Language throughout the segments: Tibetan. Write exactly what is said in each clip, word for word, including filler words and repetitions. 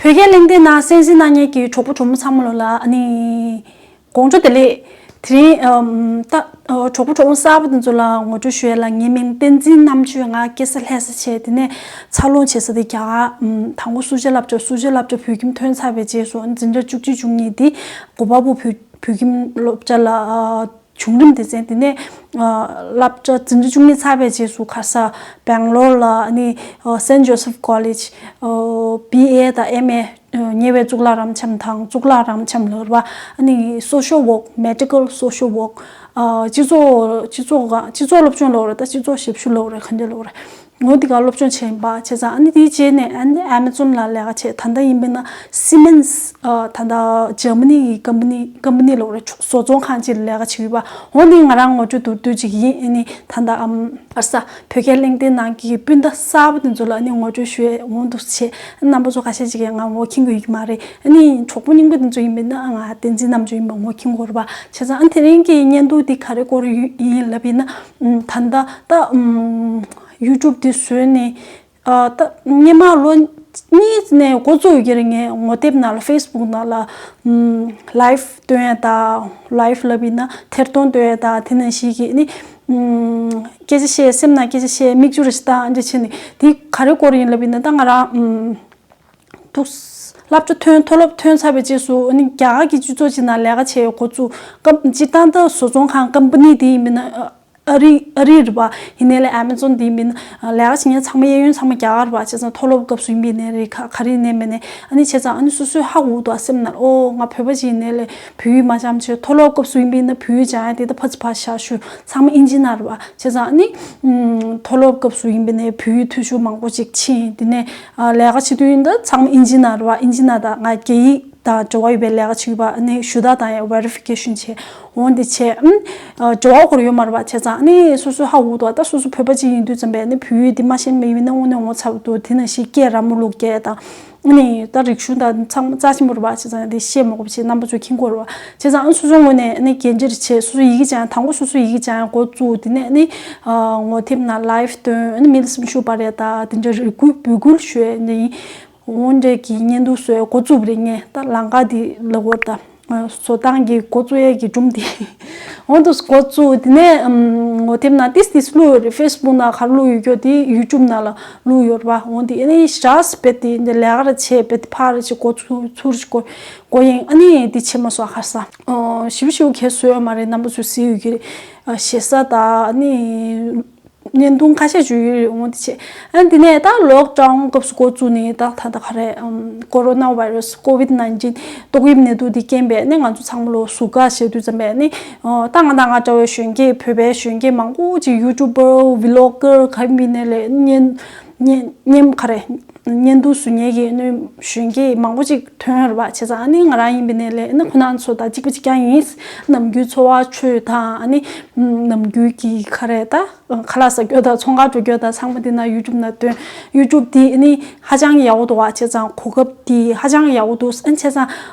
བོད་སྐད་གླེང་སྟེགས་ནང་གསན་གཟིགས་གནང་མཁན་གྱི་གྲོགས་པོ་གྲོགས་མོ་ཚང་མ་ལོ་ལ་ཨ་ནི་དགོང་དྲོ་བདེ་ལེགས། དེ་རིང་ཨམ་ད་ཨ་གྲོགས་པོ་གྲོགས་མོ་གསར་པ་དེ་ཚོ་ལ་ངོ་སྤྲོད་ཞུ་ཡ་ལ་ངའི་མིང་བསྟན་འཛིན་རྣམ་དཔྱོད། ང་སྐྱེས་ས་ལྷ་ས་བྱས། དེ་ནས་འཚར་ལོངས་བྱེད་ས་དེ་རྒྱ་གར། ཨམ་དང་པོ་སུ་ཇཱ་སློབ་གྲྭ། སུ་ཇཱ་སློབ་གྲྭ་བོད་ཁྱིམ་ཐོན་ཚར་བའི་རྗེས་སུ་འཛིན་གྲྭ་བཅུ་གཅིག་བཅུ་གཉིས་དེ་གོ་པལ་པུར་བོད་བོད་ཁྱིམ་སློབ་གྲྭ་ལ་ཨ་བྱུང་རིམ་སྡེ་ཚན། དེ་ནས་ཨ་སློབ་གྲྭ་འཛིན་གྲྭ་བཅུ་གཉིས་ཚར་བའི་རྗེས་སུ་ཁ་ས་སྦེང་ལོར་ལ་ཨ་ནི་ཨ་Saint Joseph College ཨ་བི་ཨེ་དང་ཨེམ་ཨེ། ཉེ་བའི་གཙུག་ལག་རབ་འབྱམས་དང་གཙུག་ལག་རབ་འབྱམས་ལབ་རེད་པ། ཨ་ནི་social work, medical social work ཨ་སྤྱི་ཚོགས་སྤྱི་ཚོགས་སྤྱི་ཚོགས་སློབ་སྦྱོང་ལབ་རེད། ད་སྤྱི་ཚོགས་ཞབས་ཞུ་ལབ་རེད། ག་འདྲ་ལབ་རེད། འོ་དེ་ག་སློབ་སྦྱོང་བྱས་ཡིན་པ། བྱས་ཙང་ཨ་ནི་དེའི་རྗེས་ནས་ཨ་ནི་Amazon ལ་ལས་ཀ་བྱས། ད་ལྟ་ཡིན་པས་ན་Siemens ཨ་ད་ལྟ་འཇར་མ་ནི་གི་ཀམ་པ་ནི་ཀམ་པ་ནི་ལབ་རེད། བཟོ་ཚོང་ཁང་ཅིག་ལ་ལས་ཀ་བྱེད་ཀྱི་ཡོད་པ། འོ་འདི་ང་རང་ངོ་སྤྲོད་མདོར་བསྡུས་ཅིག་ཡིན། ཨ་ནི་ད་ལྟ་ཨམ་ཨ་ས་བོད་སྐད་གླེང་སྟེགས་ནང་གི་སྤུན་ཟླ་གསར་པ་དེ་ཚོ་ལ་ཨ་ནི་ངོ་སྤྲོད་ཞུ་ཡས་འོང་འདུག་བྱས། རྣམ་པ་ཚོ་ཁ་ཤས་ཅིག་གིས་ང་ངོ་མཁྱེན་གྱི་ཡོད་ཀྱི་མ་རེད། ཨ་ནི་གྲོགས་པོ་རྙིང་པ་དེ་ཚོ་ཡིན་པས་ན་ང་བསྟན་འཛིན་རྣམ་དཔྱོད་ཡིན་པ་ངོ་མཁྱེན་གྱི་ཡོད་རེད་པ། བྱས་ཙང་ཨ་ནི་དེ་རིང་གི་བརྙན་ཐུང་འདི་ག་རེ་སྐོར་ཡིན་ལབ་ཡིན་ན། ཨམ་ད་ལྟ་ད་ཨམ་YouTube འདི་བཟོས་ནས་ཨ་ད་སྔོན་མ་ལོ་གཉིས་ནས་འགོ་བཙུགས་ཡོད་ཀྱི་རེད། ངས་ངོ་དེབ་ནང་ལ་Facebook ནང་ལ་ཨམ་live སྟོན་ཡ་དང་། live ལབ་ཡིན་ན་ཐད་གཏོང་སྟོན་ཡ་དང་། དེ་ནང་བཞིན་གྱི་ནི་ཨམ་སྐད་ཆ་བཤད། སེམས་ནང་སྐད་ཆ་བཤད། མིག་ཆུ་རེ་ཞིག་བཏང་། འདི་བྱས་ནས་འདི་ག་རེ་སྐོར་ཡིན་ལབ་ཡིན་ན། ད་ང་རང་ཨམ་འདུག་སློབ་གྲྭ་ཐོན། མཐོ་སློབ་ཐོན་ཚར་བའི་རྗེས་སུ་ཨ་ནི་རྒྱ་གར་གྱི་སྤྱི་ཚོགས་ཅིག་ནང་ལས་ཀ་བྱེད་འགོ་བཙུགས། སྐབས་སྤྱིར་བཏང་ད་བཟོ་ཚོང་ཁང་ཀམ་པ་ནི་དེ་ཡིན་མིན་ན་ཨ་རི་ཨ་རི་རེད་པ། ཡིན་ནའི་ལས་Amazon དེ་ཡིན་མིན་ན་ལས་ཀ་བྱེད་མཁན་ཚང་མ་གཡས་གཡོན་ཚང་མ་རྒྱ་གར་རེད་པ། བྱས་ཙང་མཐོ་སློབ་སྐབས་སུ་ཡིན་པ་ཡིན་ནའི་རེད། ག་ག་རེ་ཡིན་ནའི་མིན་ནའི། ཨ་ནི་བྱས་ཙང་ཨ་ནི་སོ་སོས་ཧ་གོ་འདུག་ཨ་སེམས་ནང་ཨོ་ང་བོད་པ་ཅིག་ཡིན་ནའི་ལས་བོད་ཡིག་མ་སྦྱངས་བྱས། མཐོ་སློབ་སྐབས་སུ་ཡིན་པ་ཡིན་ན་བོད་ཡིག་སྦྱང་ཡ་དེ་ད་ཕར་ཚུར་ཕར་བཞག་ཞུ། ཚང་མ་ཨིན་ཇི་ནང་རེད་པ། བྱས་ཙང་ཨ་ནི་ཨམ་མཐོ་སློབ་སྐབས་སུ་ཡིན་པ་ཡིན་ནའི་བོད་ཡིག་ཐོ་ཤོག་མང་པོ་ཅིག་ཕྱིན། དེ་ནས་ཨ་ལས་ཀ་བྱེད་དུས་ཡིན་ད་ཚང་མ་ཨིན་ཇི་ནང་རེད་པ། ཨིན་ཇི་ནང་ད་ང་རྒྱ་ཡིག་དང་འབྲེལ་བ་ཡོད་པའི་ལས་ཀ་བྱེད་པ། ཨ་ནི་ཞུ་དག་དང་ཡང་verification བྱས། འོ་འདི་བྱས། ཨམ་ཨ་འབྲེལ་བ་ཁོ་རང་ཡོད་མ་རེད་པ། བྱས་ཙང་ཨ་ནི་སོ་སོས་ཧ་གོ་འདུག་ད་སོ་སོ་བོད་པ་ཅིག་ཡིན་དུས་ཙམ་པས་ཨ་ནི་བོད་ཡིག་འདི་མ་ཤེས་པ་ཡིན་ན་དངོས་གནས་ངོ་ཚ་པོ་འདུག་དེ་ནང་བཞིན་སྐད་ར་མོ་ལུག་སྐད་དང་། ཨ་ནི་ད་རིག་གཞུང་དང་ཚང་མ་རྩ་ཆེན་པོ་རེད་པ། བྱས་ཙང་འདི་ཤེས་མ་དགོས་པ་བྱས། རྣམ་པ་ཚོས་མཁྱེན་གྱི་ཡོད་རེད་པ། བྱས་ཙང་ཨ་ནི་སོ་སོའི་ངོས་ནས་ཨ་ནི་འགན་འཁྲི་རེ་བྱས། སོ་སོ་ཡི་གེ་སྦྱང་། དང་པོ་སོ་སོ་ཡི་གེ་སྦྱང་འགོ་བཙུགས། དེ་ནས་ཨ་ནི་ཨ་ངོ་དེབ་ནང་live སྟོན། ཨ་ནི་མི་ལ་སེམས་ཤུགས་སྤར་ཡ་དང་དེ་འདྲ་རེ་སྐུལ་འབོད་སྐུལ་ཞུ་ཡ་ནི། འོ་འདྲ་གི་བརྙན་ཐུང་བཟོ་ཡ་འགོ་བཙུགས་པ་རེད། ངས་ད་ལམ་ཁ་འདི་ལབ་དགོས་རེད་ད། བཟོ་སྟངས་ཀྱི་འགོ་བཙུགས་ཡས་ཀྱི་སྒྲུང་འདི། འོ་འདུག་འགོ་བཙུགས། དེ་ནས་ཨམ་ངོ་དེབ་ནང་ཏིས་ཏིས་བླུགས་ཡོད་རེད། Facebook ནང་ག་རེ་བླུགས་ཡོད་ཀྱོག་དེ་YouTube ནང་ལ་བླུགས་ཡོད་རེད་པ། འོ་འདི་ཨ་ནི་ཞག་རྦད་དེ་འདི་ལས་ཀ་ར་བྱས། རྦད་དེ་ཕར་ར་བྱས། འགོ་ཚུགས་ཚུར་ར་བྱས། འགོ་འགོ་ཡིན། ཨ་ནི་འདི་བྱས་མ་སོང་། ཁ་སང་ཨོ་ཞིབ་ཞིབ་གས་བཟོས་ཡོད་མ་རེད། རྣམ་པ་ཚོས་གཟིགས་ཡོད་ཀྱི་རེད། ཨ་ཞེ་ས་དང་ཨ་ནི་བརྙན་ཐུང་ཁ་ཤས་བརྗོད་ཡོད་རེད། འོང་དེ་བྱས། ཨ་ནི་དེ་ནས་ད་ལོག་ཌའུན་སྐབས་སུ་འགོ་བཙུགས་ནས་ད་ད་ད་ག་རེ་ཨམ་ཀོ་རོ་ན་བྷའི་རས་ཀོ་ཝིད་ནའིན་ཊིན་ཏོག་དབྱིབས་ནད་དུག་འདི་རྐྱེན་པས་ནི་ང་ཚོ་ཚང་མ་ལོ་ཟུག་ག་བྱེད་དུས་ཙམ་པས་ནི་ཨོ་ད་ང་དང་ང་འདྲ་བའི་གཞོན་སྐྱེས། བོད་པའི་གཞོན་སྐྱེས་མང་པོ་ཅིག་ཡུ་ཊུབ་པར་ཝི་ལོག་གར་ག་རེ་མིན་ནའི་ལས་བརྙན་བརྙན་བརྙན་ག་རེ་བརྙན་ཐུང་བཟོ་མཁན་གྱི་ནི་གཞོན་སྐྱེས་མང་པོ་ཅིག་ཐོན་ཡོད་རེད་པ། བྱས་ཙང་ཨ་ནི་ང་རང་ཡིན་པ་ཡིན་ནའི་ལས་ནི་ཁོ་རང་ཚོ་དང་གཅིག་པ་གཅིག་རྐྱང་ཡིན། ནམ་རྒྱུན་འཚོ་བ་ཆོས་དང་ཨ་ནི་ནམ་རྒྱུན་གྱི་ག་རེ་ད། ཁ་ལག་ཟ་རྒྱུ་དང་ཚོང་ཁང་འགྲོ་རྒྱུ་དང་ཚང་མ་དེ་ན་ཡུ་ཊུབ་ནང་སྟོན། ཡུ་ཊུབ་དེ་ནི་ཧ་ཅང་ཡག་པོ་འདུག་བ། བྱས་ཙང་གོ་སྐབས་དེ་ཧ་ཅང་ཡག་པོ་འདུག་ཨ་ནི་བྱས་ཙང་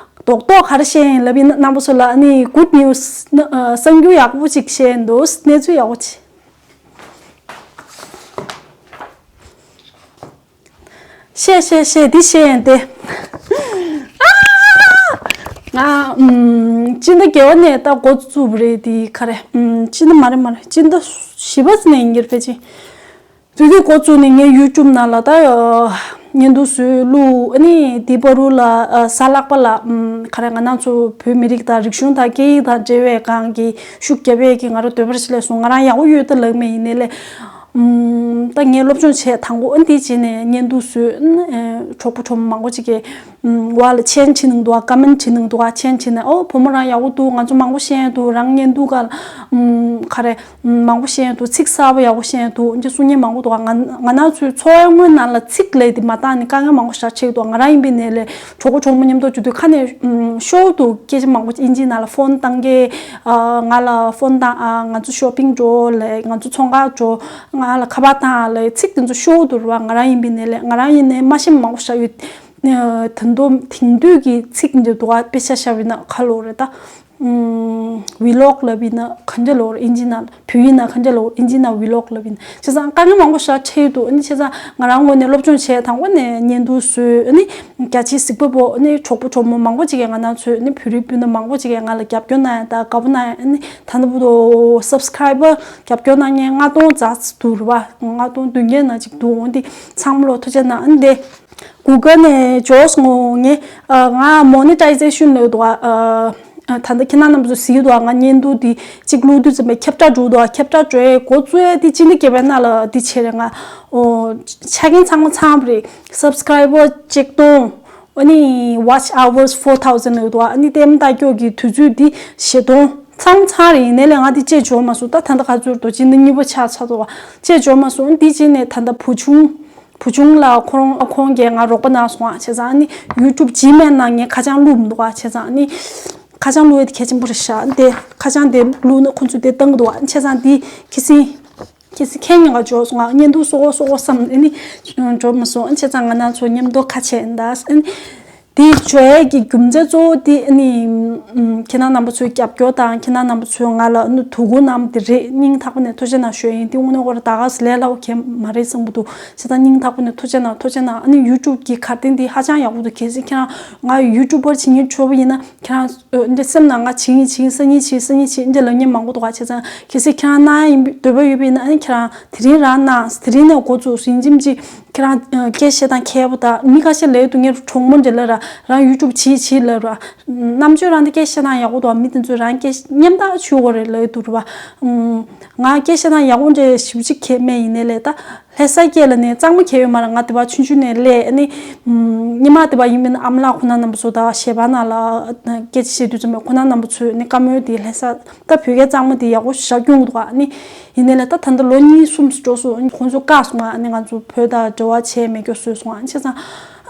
རྡོག་རྡོག་ག་རེ་བཤད་ཡིན་ལབ་ཡིན་ན། རྣམ་པ་ཚོ་ལ་ཨ་ནི་གུཌ་ནིའུ་སི་གསར་འགྱུར་ཡག་པོ་ཅིག་བཤད་ཡིན་འདུག་གནས་ཚུལ་ཡག་པོ་ཅིག་བཤད་བཤད་བཤད། འདི་བཤད་ཡིན་ཏེ། ང་ཨམ་སྤྱི་ཟླ་བརྒྱད་པ་ནས་ད་འགོ་བཙུགས་པ་རེད། འདི་ག་རེ་ཨམ་སྤྱི་ཟླ་མ་རེད་མ་རེད། སྤྱི་ཟླ་བཞི་པ་ནས་ཡིན་གྱི་རེད་ཕལ་ཆེར། དུས་དུས་འགོ་བཙུགས་ནས་ངས་ཡུ་ཊུབ་ནང་ལ་ད་བརྙན་ཐུང་བཟོས་བླུགས། ཨ་ནི་འདི་བར་དུ་ལ་གཟའ་ལྷག་པ་ལ་ཨམ་ག་རེ་ང་རང་ཚོ་བོད་མི་རིགས་དང་རིག་གཞུང་དང་སྐད་ཡིག་དང་འབྲེལ་བའི་སྒང་གི་ཤུགས་རྒྱབ་ཡས་ཀྱི་ང་རང་འདོད་པ་ཞིག་སླེབས་སོང་། ང་རང་ཡག་པོ་ཡོད་ད་ལབ་མེད། ཡིན་ནའི་ལས་ཨམ་ད་ངས་སློབ་སྦྱོང་བྱས། དང་པོ་ཨ་འདི་བྱས་ནས་བརྙན་ཐུང་བཟོས། ཨ་ནི་གྲོགས་པོ་གྲོགས་མོ་མང་པོ་ཅིག་གིས་ཨམ་བ་ལ་མཆན་བྲིས་གནང་འདུག་ག་མཆན་བྲིས་གནང་འདུག་ག་མཆན་བྲིས་ནས་ཨོ་བུ་མོ་རང་ཡག་པོ་འདུག་ང་ཚོ་མང་པོ་ཤེས་ཡོད་འདུག་རང་བརྙན་ཐུང་སྒང་ལ་ཨམ་ག་རེ་ཨམ་མང་པོ་ཤེས་ཡོད་འདུག་ཚིག་གསར་པ་ཡག་པོ་ཤེས་ཡོད་འདུག་འདི་གསུང་མཁན་མང་པོ་འདུག་ག་ང་ང་རང་ཚོའི་འཚོ་བའི་དངོས་ནང་ལ་ཚིག་ལས་དེ་མ་བཏང་ནས་དཀའ་ངལ་མང་པོ་ཞེ་དྲག་འཕྲད་ཀྱི་འདུག་ང་རང་ཡིན་པ་ཡིན་ནའི་ལས་གྲོགས་པོ་གྲོགས་མོ་མཉམ་དུ་འགྲོ་དུས་ཁ་ནས་ཨམ་ཤོར་འདུག་སྐད་ཆ་མང་པོ་ཨིན་ཇི་ནང་ལ་ཕོན་བཏང་གི། ཨ་ང་ལ་ཕོན་བཏང་། ཨ་ང་ཚོ་ཤོ་པིང་འགྲོ་ལབ། ང་ཚོ་ཚོང་ཁང་འགྲོ། ང་ལ་ཁ་པར་བཏང་ལབ། ཚིག་དེ་ཚོ་ཤོར་འདུག་རེད་པ། ང་རང་ཡིན་པ་ཡིན་ནའི་ལས་ང་རང་ཡིན་ནའི་མ་ཤེས་མང་པོ་ཞེ་དྲག་ཡོད། ཨ་ད་དུང་དེང་དུས་ཀྱི་ཚིག་འདི་འདུག་ག་དཔེ་ཆ་བཞག་པ་ཡིན་ན་ག་ལབ་དགོས་རེད་ད། ཨུམ། ཝི་ལོག་ལབ་ཡིན་ན་ག་འདྲ་ལབ་དགོས་རེད། ཨིན་ཇི་ནང་བོད་ཡིག་ནང་ག་འདྲ་ལབ་དགོས་རེད། ཨིན་ཇི་ནང་ཝི་ལོག་ལབ་ཡིན། བྱས་ཙང་དཀའ་ངལ་མང་པོ་ཞིག་འཕྲད་ཀྱི་འདུག་ཨ་ནི་བྱས་ཙང་ང་རང་ངོས་ནས་སློབ་སྦྱོང་བྱས། དང་པོ་ནས་བརྙན་ཐུང་བཟོས། ཨ་ནི་རྒྱ་ཆེའི་གཟིགས་པ་པོ། ཨ་ནི་གྲོགས་པོ་གྲོགས་མོ་མང་པོ་ཅིག་གིས་ང་རང་ཚོའི། ཨ་ནི་བོད་རིགས་སྤུན་ཟླ་མང་པོ་ཅིག་གིས་ང་ལ་རྒྱབ་སྐྱོར་གནང་ཡ་དང་དགའ་པོ་གནང་ཡ། ཨ་ནི་ད་ལྟ་བར་དུ་སབ་སི་ཀ་རའི་བར་རྒྱབ་སྐྱོར་གནང་མཁན་ལྔ་སྟོང་ཙམ་འདུག་རེད་པ། ལྔ་སྟོང་བདུན་བརྒྱ་ནང་ཅིག་འདུག་འོ་འདི་ཚང་མ་ལ་ཐུགས་རྗེ་གནང་། ཨ་ནི་དེ་གུ་གལ་ནས་འབྱོར་སོང་ངས། ཨ། ང་མོ་ནི་ཊའི་ཛེ་ཤན་ལབ་འདུག་ཨ། ཨ། ད་ལྟ་ཁྱེད་རང་རྣམ་པ་ཚོ་གཟིགས་འདུག་ང་བརྙན་ཐུང་འདི་གཅིག་བླུགས་དུས་ཙམ་པ་ཁྱབ་བསྒྲགས་འགྲོ་འདུག་ཁྱབ་བསྒྲགས་འགྲོ་ཡའི་འགོ་བཙུགས་ཡ་འདི་སྤྱི་ཟླ་བརྒྱད་པའི་ནང་ལ་འདི་བྱས་རེད། ང་། ཨོ། ཆ་རྐྱེན་ཚང་མ་ཚང་བ་རེད། སབ་སི་ཀ་རའི་བར་གཅིག་སྟོང་། ཨ་ནི་ཝ་ཆི་ཨ་ཝར་སི་ཕོར་ཐའུ་ཟེན་ལབ་འདུག་ཨ་ནི་ལྟད་མོ་ལྟ་རྒྱུ་གི་དུས་ཚོད་འདི་བཞི་སྟོང་། ཚང་མ་ཚང་རེད། ཡིན་ནའི་ལས་ང་འདི་བཅད་འབྱོར་མ་སོང་། ད་ད་ལྟ་ག་ཚོད་འདུག་སྤྱི་ཟླ་གཉིས་པ་ཆགས་ཚར་འདུག་བཅད་འབྱོར་མ་སོང་། འདི་བྱས་ནས་ད་ལྟ་བུ་ཆུང་། བུ་ཆུང་ལ་ཁོ་རང་ཁོང་གིས་ང་རོགས་པ་གནང་སོང་ཨ། བྱས་ཙང་ཨ་ནི་ཡུ་ཊུབ་ཇི་མེལ་ནང་ངས་ཁ་བྱང་བླུགས་མི་འདུག་ཨ། བྱས་ཙང་ཨ་ནི་ཁ་བྱང་བླུགས་ཡ་དེ་གལ་ཆེན་པོ་རེད་ཤག་དེ་ཁ་བྱང་དེ་བླུགས་ན་ཁོ་ཚོས་དེ་བཏང་གི་འདུག་ཨ། བྱས་ཙང་དེ་ཁ་སང་ཁ་སང་ཁ་ཉིན་ང་འབྱོར་སོང་ཨ། བརྙན་ཐུང་བཟོ་དགོས་བཟོ་དགོས་བསམ། ཨ་ནི་འབྱོར་མ་སོང་། བྱས་ཙང་ང་རང་ཚོ་མཉམ་དུ་ཁ་ཕྱེ་ཡིན་ད། ཨ་ནི། དེ་བྱས་ཀྱི་རྒྱུ་མཚན་གཙོ་བོ་དེ་ཨ་ནི། ཨམ། ཁྱེད་རང་རྣམ་པ་ཚོའི་རྒྱབ་སྐྱོར་དང་། ཁྱེད་རང་རྣམ་པ་ཚོས་ང་ལ་ཨ་ནི་དོ་ཁུར་གནང་བ་དེ་རེད། སྙིང་ཐག་པ་ནས་ཐུགས་རྗེ་གནང་ཞུ་ཡ་ཡིན། དེ་དངོས་གནས་ཁོ་རང་ད་ག་སེ་ལས་སླ་པོ་གང་མ་རེད་བསམ་གྱི་འདུག་བྱས་ཙང་སྙིང་ཐག་པ་ནས་ཐུགས་རྗེ་གནང་། ཐུགས་རྗེ་གནང་། ཨ་ནི་ཡུ་ཊུབ་ཀྱི་གར་སྟེགས་འདི་ཧ་ཅང་ཡག་པོ་འདུག་གལ་སྲིད་ཁྱེད་རང་ང་ཡུ་ཊུབ་པར་བྱེད་སྙིང་བྲོ་པོ་ཡིན་ན། ཁྱེད་རང་། ཨ། འདི་སེམས་ནང་ང་བྱེད་སྙིང་བྱེད་སྙིང་། སང་ཉིན་བྱེད། སང་ཉིན་བྱེད། འདི་ལབ་མཁན་མང་པོ་འདུག་ག་བྱས་ཙང་གལ་སྲིད་ཁྱེད་རང་གནང་ཡ་ཡིན་པའི་འདོད་པ་ཡོད་པ་ཡིན་ན། ཨ་ནི་ཁྱེད་རང་དེ་རིང་རང་གནང་། དེ་རིང་ནས་འགོ་བཙུགས། ཡིན་གཅིག་མིན་གཅིག་ཁྱེད་རང་སྐད་བཤད་སྟངས་མཁས་པོ་དང་། མི་ཁ་ཤས་ལབ་ཀྱི་འདུག་ངའི་གྲོགས་མོ་འདྲ་ལ་ར་རང་ཡུ་ཊུབ་བྱེད་བྱེད་ལབ་ར། རྣམ་དཔྱོད་རང་འདི་སྐད་བཤད་སྟངས་ཡག་པོ་འདུག་མི་དེ་ཚོས་རང་སྐད་སྙན་ཐག་ཆོད་པོ་རེད་ལབ་ཀྱི་འདུག་ར་བ། ང་སྐད་བཤད་སྟངས་ཡག་པོ་འདྲ་ཞེ་པོ་ཅིག་གས་མེད། ཡིན་ནའི་ལས་ད་ལྷ་ས་སྐད་ལ་ནས་གཙང་མ་གས་ཡོད་མ་རེད། ང་དེ་བ་ཆུང་ཆུང་ནས་སླེབས། ཨ་ནི་སྔོན་མ་དེ་བ་ཡིན་པ་ཡིན་ན་ཨ་མ་ལགས་ཁོང་རྣམ་པ་ཚོ་དང་གཞས་པ་ནང་ལ་སྐད་ཆ་བཤད་དུས་ཙམ་པ་ཁོང་རྣམ་པ་ཚོས་ནི་བཀའ་མོལ་དེ་ལྷ་ས། ད་བོད་སྐད་གཙང་མ་དེ་ཡག་པོ་ཞེ་དྲག་སྐྱོན་གྱི་འདུག་ཨ་ནི་ཡིན་ནའི་ལས་ད་ད་ལྟ་ལོ་གཉིས་གསུམ་འགྲོ་སོང་། ཁོང་ཚོ་བཀག་སོང་། ཨ་ནི་ང་ཚོ་བོད་དང་འབྲེལ་བ་བྱས་མེད་སྐྱོ་བཟོས་སོང་། ཨ་ནི་བྱས་ཙང་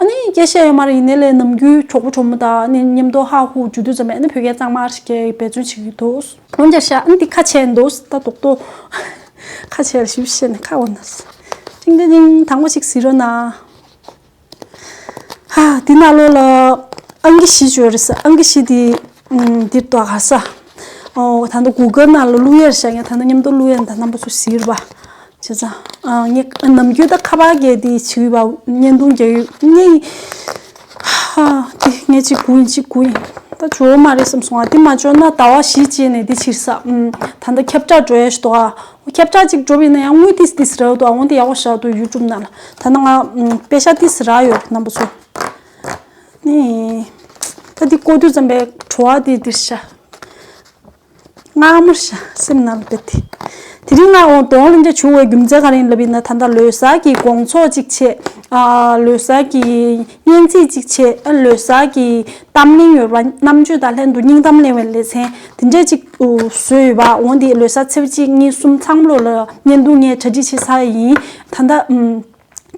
ཨ་ནི་སྐད་བཤད་ཡོད་མ་རེད། ཡིན་ནའི་ལས་ནམ་རྒྱུན་གྲོགས་པོ་གྲོགས་མོ་དང་ཨ་ནི་མཉམ་དུ་ཧ་ཧུ་འཇུ་དུས་ཙམ་པ་ཨ་ནི་བོད་སྐད་གཙང་མ་ཞིག་སྐད་འབད་བརྩོན་བྱེད་ཀྱི་འདུག་འོན་ཀྱང་ཤ་ཨ་ནི་འདི་ཁ་ཕྱེ་འདུག་ད་རྡོག་རྡོག་ཁ་ཕྱེ་ཞིབ་བཤད་ནས་ཁ་འོ་ན། ཏིང་ཏིང་ཏིང་། དང་པོ་ཞིག་གཟིགས་རོགས་གནང་། ཧ། འདི་ནང་ལོགས་ལ་ཨང་ཀི་བཞི་ཡོད་རེད་ཟེར། ཨང་ཀི་བཞི་དེ་ཨམ། འདིར་འདུག་ག་ས། ཨོ། ད་ལྟ་གུ་གལ་ནང་ལ་བླུག་ཡས་བཞག་ཡ། ད་ལྟ་མཉམ་དུ་བླུག་ཡས། ད་རྣམ་པ་ཚོ་གཟིགས་རོགས་པ། བྱས་ཙང་། ཨ། ངས་ནམ་རྒྱུན་ད་ཁ་པར་གྱི་དེ་བྱེད་ཀྱི་ཡོད་པ། བརྙན་ཐུང་རྒྱག་ཡོད། ངས། ཧ། དེ་ངས་གཅིག་སྒུག་ཡིན། གཅིག་སྒུག་ཡིན། ད་འབྱོར་མ་རེད་བསམ་སོང་ཨ། དེ་མ་འབྱོར་ན་ཟླ་བ་བཞི་རྗེས་ནས་དེ་ཕྱིར་ས། ཨམ། ད་ལྟ་ཁྱབ་བསྒྲགས་འགྲོ་ཡས་ཞིག་འདུག་ཨ། ཁྱབ་བསྒྲགས་གཅིག་འགྲོ་བ་ཡིན་ན་ཡང་དངུལ་ཏིས་ཏིས་རག་འདུག་ཨ། འོན་ཏེ་ཡག་པོ་བཞག་འདུག་ཡུ་ཊུབ་ནང་ལ། ད་ནང་ང་ཨམ། པེ་ཤ་ཏིས་རག་ཡོད་རེད་རྣམ་པ་ཚོ། ནི། ད་འདི་བཀོད་དུས་ཙམ་པའི་བྲོ་བ་དེ་འདིར་ཤར། མངར་མོ་ཤར། སེམས་ནང་ལ་བབས་ཏེ། དེ་རིང་ང་འོང་དོན་ལ་འདི་བྱུང་བའི་རྒྱུ་མཚན་ག་རེ་ཡིན་ལབ་ཡིན་ན། ད་ལྟ་ལོ་གསར་གྱི་དགོང་ཚོགས་གཅིག་བྱས། ཨ། ལོ་གསར་གྱི་སྙན་ཚིག་གཅིག་བྱས། ཨ། ལོ་གསར་གྱི་གཏམ་གླེང་ཡོད་པ། རྣམ་དཔྱོད་དང་ལྷན་དུ་སྙིང་གཏམ་གླེང་བའི་ལེ་ཚན་དེ་འདྲས་གཅིག་བཟོས་ཡོད་པ། འོན་ཏེ་ལོ་གསར་ཚེས་པ་གཅིག་གཉིས་གསུམ་ཚང་མ་ལོ་ལ་བརྙན་ཐུང་ངས་གྲ་སྒྲིག་བྱས་ཚར་ཡིན། ད་ལྟ་ཨམ།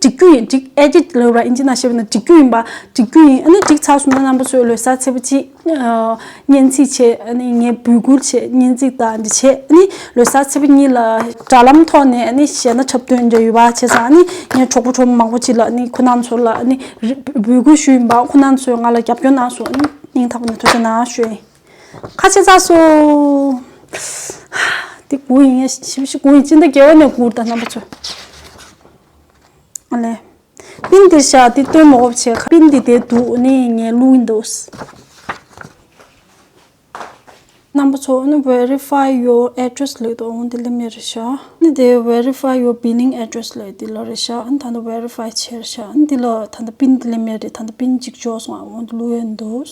སྒྲིག་རྒྱུ་ཡིན། སྒྲིག་ཨེ་ཌིཊ་ལབ་ར། ཨིན་ཇི་ནང་བཤད་པ་ན་སྒྲིག་རྒྱུ་ཡིན་པ། སྒྲིག་རྒྱུ་ཡིན། ཨ་ནི་སྒྲིག་ཚར་སོང་ན་རྣམ་པ་ཚོས་ལོ་གསར་ཚེས་པ་གཅིག་ཨ། སྙན་ཚིག་བྱས། ཨ་ནི་ངས་འབོད་སྐུལ་བྱས། སྙན་ཚིག་དང་འདི་བྱས། ཨ་ནི་ལོ་གསར་ཚེས་པ་གཉིས་ལ་དྲ་ལམ་ཐོག་ནས་ཨ་ནི་གཞས་སྣ་འཁྲབ་སྟོན་འདྲ་ཡོད་པ། བྱས་ཙང་ཨ་ནི་ངས་གྲོགས་པོ་གྲོགས་མོ་མང་པོ་ཅིག་ལ་ཨ་ནི་ཁོ་རྣམ་ཚོ་ལ་ཨ་ནི་རི། འབོད་སྐུལ་ཞུས་ཡིན་པ། ཁོ་རྣམ་ཚོས་ང་ལ་རྒྱབ་སྐྱོར་གནང་སོང་། ཨ་ནི་སྙིང་ཐག་པ་ནས་ཐུགས་རྗེ་གནང་ཞུ་ཡིན། ཁ་ཕྱེ་ཚར་སོང་། དེ་སྒུག་ཡིན། ཞིབ་ཞིབ་སྒུག་ཡིན། སྤྱི་ཟླ་བརྒྱད་པ་ནས་སྒུག་ད་རྣམ་པ་ཚོ། ཨ་ལས། པིན་འདིར་བཞག་འདི་སྟོན་མ་དགོས་པ་བྱས། པིན་འདི་དེ་འདུག་ནི་ངས་བླུགས་ཡིན་འདུག་རྣམ་པ་ཚོ་ནི་verify your address ལབ་འདུག་འོ་འདི་ལེམ་ཡ་རེད་ཤག་ནི་དེ་verify your billing address ལབ་འདི་ལ་རེད་ཤག་ཨ་ནི་ད་ལྟ་verify བྱས་རེད་ཤག་ཨ་ནི་འདི་ལ་ད་ལྟ་པིན་འདི་ལེམ་ཡ་རེད། ད་ལྟ་པིན་གཅིག་འབྱོར་སོང་ཨ། འོ་འདི་བླུགས་ཡ་འདུག་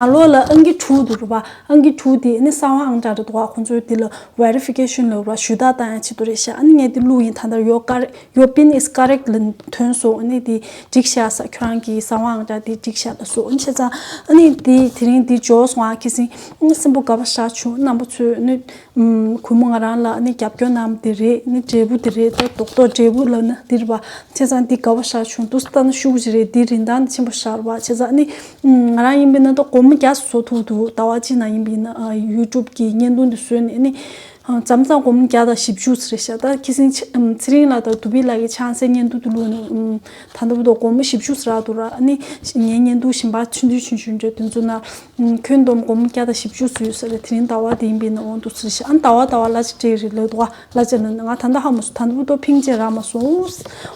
ནང་ལོགས་ལ་ཨང་ཀི་དྲུག་འདུག་རེད་པ། ཨང་ཀི་དྲུག་དེ་ནི་གསང་བ་ཨང་གྲངས་རེད་འདུག་ག་ཁོང་ཚོས་དེ་ལ་verification ལབ་ར། ཞུ་དག་བཏང་ཡ་ཆེད་དུ་རེད་ཤག་ཨ་ནི་ངས་དེ་བླུགས་ཡིན། ད་ལྟ་your cor- your pin is correct ལབ་ཐོན་སོང་། ཨ་ནི་དེ་འགྲིག་ཤག་ས། ཁྱོད་རང་གི་གསང་བ་ཨང་གྲངས་དེ་འགྲིག་ཤག་ལབ་སོང་། ཨ་ནི་བྱས་ཙང་ཨ་ནི་དེ་དེ་རིང་དེ་འབྱོར་སོང་ཨ། ཁ་སང་ཨ་ནི་སེམས་པ་དགའ་པོ་ཞེ་དྲག་བྱུང་། རྣམ་པ་ཚོས་ནི་ཨུམ། གུས་མོ་ང་རང་ལ་ཨ་ནི་རྒྱབ་སྐྱོར་གནང་བ་དེ་རེད། ཨ་ནི་འབྲས་བུ་དེ་རེད། ད་རྡོག་རྡོག་འབྲས་བུ་ལབ་ན་འདི་རེད་པ། བྱས་ཙང་འདི་དགའ་པོ་ཞེ་དྲག་བྱུང་། འདུག་སེ་ལྟ་ན་ཤུགས་ཅིག་རེད། འདི་རིན་ཐང་ཆེན་པོ་ཞེ་དྲག་རེད་པ། བྱས་ཙང་ཨ་ནི་ང་རང་ཡིན་པ་ཡིན་ན་ད་སྒོར་མོ་བརྒྱ་བཟོ་ཐུབ་འདུག་ཟླ་བ་གཅིག་ནང་ཡིན་པ་ཡིན་ན་ཡུ་ཊུབ་གི་བརྙན་ཐུང་འདི་བཟོས་ནས་ཨ་ནི་ མཚམས་མཚམས་སྒོར་མོ་བརྒྱ་དང་བཞི་བཅུ་ཟེར་ཤག་ད་ཁྱི་སེང་ཚེ་རིང་ལགས་དང་དུ་བི་ལགས་ཀྱི་ཆང་སའི་བརྙན་ཐུང་དུ་བླུགས་ནས་ད་ལྟ་བུ་དོ་སྒོར་མོ་བཞི་བཅུ་ཟེར་རག་འདུག་ར། ཨ་ནི་ངའི་བརྙན་ཐུང་གཞན་པ་ཆུང་ཆུང་ཆུང་ཆུང་འདྲ་དེ་ཚོ་ན་ཁྱོན་བསྡོམས་སྒོར་མོ་བརྒྱ་དང་བཞི་བཅུ་ཟེར་ཡོད་ས་རེད། དེ་རིང་ཟླ་བ་དེ་ཡིན་པས་ན་འོང་འདུག་ཟེར་ཤག་ཨ་ནི་ཟླ་བ་ཟླ་བ་གླ་ཆ་སྤྲད་རེད་ལོས་འདུག་ག་གླ་ཆ་ན་ང་ད་ལྟ་ཧ་མ་སོང་། ད་ལྟ་བུ་དོ་ཕིང་ཅེ་རག་མ་སོང་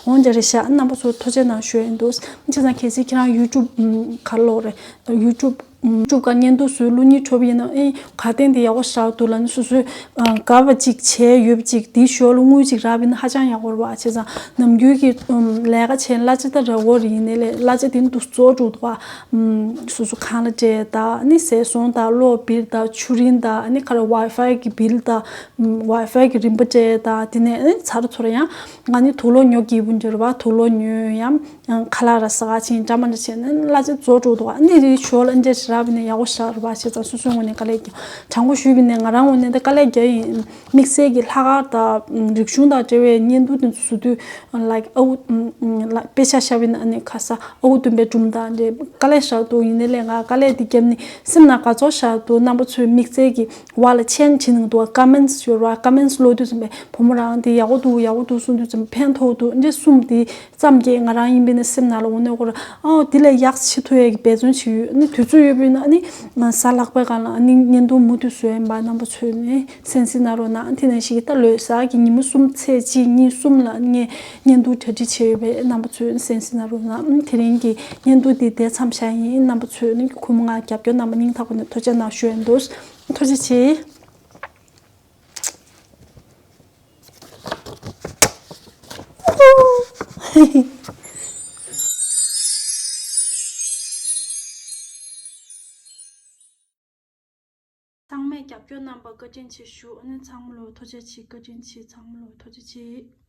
འོང་ཅེ་རེད་ཤག་ཨ་རྣམ་པ་ཚོ་ཐུགས་རྗེ་གནང་ཞུ་ཡིན་འདུག་བྱས་ཙང་གལ་སྲིད་ཁྱེད་རང་ཡུ་ཊུབ་ག་རེ་ལབ་དགོས་རེད། ཡུ་ཊུབ་ཡུ་ཊུབ་ག་བརྙན་ཐུང་བཟོས་བླུགས་སྙིང་བྲོ་བ་ཡིན་ན་ཨེ་ག་སྟེང་དེ་ཡག་པོ་ཞེ་དྲག་འདུག་ལབ་ནས་སོ་སོའི་དགའ་བ་ཅིག་བྱས་ཡོད་པ་ཅིག་དེའི་ཞོར་ལ་དངུལ་ཅིག་རག་པ་ཡིན་ན་ཧ་ཅང་ཡག་པོ་རེད་བ། བྱས་ཙང་ནམ་རྒྱུན་གྱི་ལས་ཀ་བྱས་གླ་ཆ་ད་རག་གི་རེད། ཡིན་ནའི་ལས་གླ་ཆ་དེ་འདུག་རྫོགས་འགྲོ་འདུག་བ། སོ་སོ་ཁང་གླ་སྤྲད་དང་ཨ་ནི་ཟས་སོང་དང་གློག་བིལ་དང་ཆུ་རིན་དང་ཨ་ནི་ག་རེ་ཝའི་ཕའི་གི་བིལ་དང་ཝའི་ཕའི་གི་རིན་པ་སྤྲད་དང་དེ་ནས་ཨ་ནི་ཚར་ཚོར་ཡང་ང་ནི་དུག་ལོག་ཉོ་གི་ཡོད་རེད་བ། དུག་ལོག་ཉོས་ཡང་ཁ་ལག་ར་ཟ་ག་ཕྱིན་འདྲ་མ་འདྲ་བྱས་ནས་གླ་ཆ་རྫོགས་འགྲོ་འདུག་ཨ་ནི་རིའི་ཞོར་ལ་འདྲ་ཞིག་རག་པ་ཡིན་ན་ཡག་པོ་ཞེ་དྲག་རེད་བ། བྱས་ཙང་སོ་སོའི་ངོས་ནས་དཀའ་ལས་རྒྱག་དྲང་པོ་ཞུས་པ་ཡིན་ན་ང་རང་ངོས་ནས་ད་དཀའ་ལས་རྒྱག་ཡིན། དམིགས་བསལ་གྱི་ལྷག་དཀར་དང་རིག་གཞུང་དང་འབྲེལ་བའི་བརྙན་ཐུང་དེ་ཚོ་བཟོ་དུས་like ཨ་ཁུ་དཔེ་ཆ་བཞག་པ་ཡིན་ན་ཨ་ནི་ཁ་ས་ཨ་ཁུ་སྟོན་པའི་སྒྲུང་དང་འདྲ་དཀའ་ལས་ཞེ་དྲག་འདུག་ཡིན་ནའི་ལས་ང་དཀའ་ལས་དེ་བརྒྱབ་ནས་སེམས་ནང་དགའ་ཚོར་ཞེ་དྲག་འདུག་རྣམ་པ་ཚོས་དམིགས་བསལ་གྱི་བ་ལ་མཆན་བྲིས་གནང་འདུག་ཀ་མེན་ཊི་ཡོད་རེད་བ། ཀ་མེན་ཊི་ཀློག་དུས་ཙམ་པས་བུ་མོ་རང་དེ་ཡག་པོ་འདུག་ཡག་པོ་འདུག་གསུང་དུས་ཙམ་པས་ཕན་ཐོགས་འདུག་འདི་གསུམ་དེ་ཙམ་གྱིས་ང་རང་ཡིན་པས་ན་སེམས་ནང་ལ་འོ་ནས་ཁོ་ར་ཨོ་དེ་ལས་ཡག་བྱེད་ཐུབ་ཡས་ཀྱི་འབད་བརྩོན་བྱེད་ཡོད། ཨ་ནི་དུས་ཚོད་ཡོད་པས་ན་ཨ་ནི་གཟའ་ལྷག་པའི་སྒང་ལ་ཨ་ནི་བརྙན་ཐུང་མུ་མཐུད་བཟོ་ཡས་ཡིན་པ། རྣམ་པ་ཚོས་ནི་གསན་གཟིགས་གནང་རོགས་གནང་། དེ་ནང་བཞིན་གྱི་ད་ལོ་གསར་གྱི་ཉིན་མོ་གསུམ་ཚེས་གཅིག་གཉིས་གསུམ་ལ་ངས་བརྙན་ཐུང་གྲ་སྒྲིག་བྱས་ཡོད་པས་རྣམ་པ་ཚོས་གསན་གཟིགས་གནང་རོགས་གནང་། དེ་རིང་གི་བརྙན་ཐུང་འདི་དེ་མཚམས་བཞག་ཡིན། རྣམ་པ་ཚོས་ནི་ཁུག་མ་ང་རྒྱབ་སྐྱོར་གནང་བ་སྙིང་ཐག་པ་ནས་ཐུགས་རྗེ་གནང་ཞུ་ཡིན་འདུག་ཐུགས་རྗེ་ཆེ། ཚང་མས་རྒྱབ་སྐྱོར་གནང་བར་བཀའ་དྲིན་ཆེ་ཞུ། ཨ་ནི་ཚང་མ་ལོ་ཐུགས་རྗེ་ཆེ། བཀའ་དྲིན་ཆེ། ཚང་མ་ལོ་ཐུགས་རྗེ་ཆེ།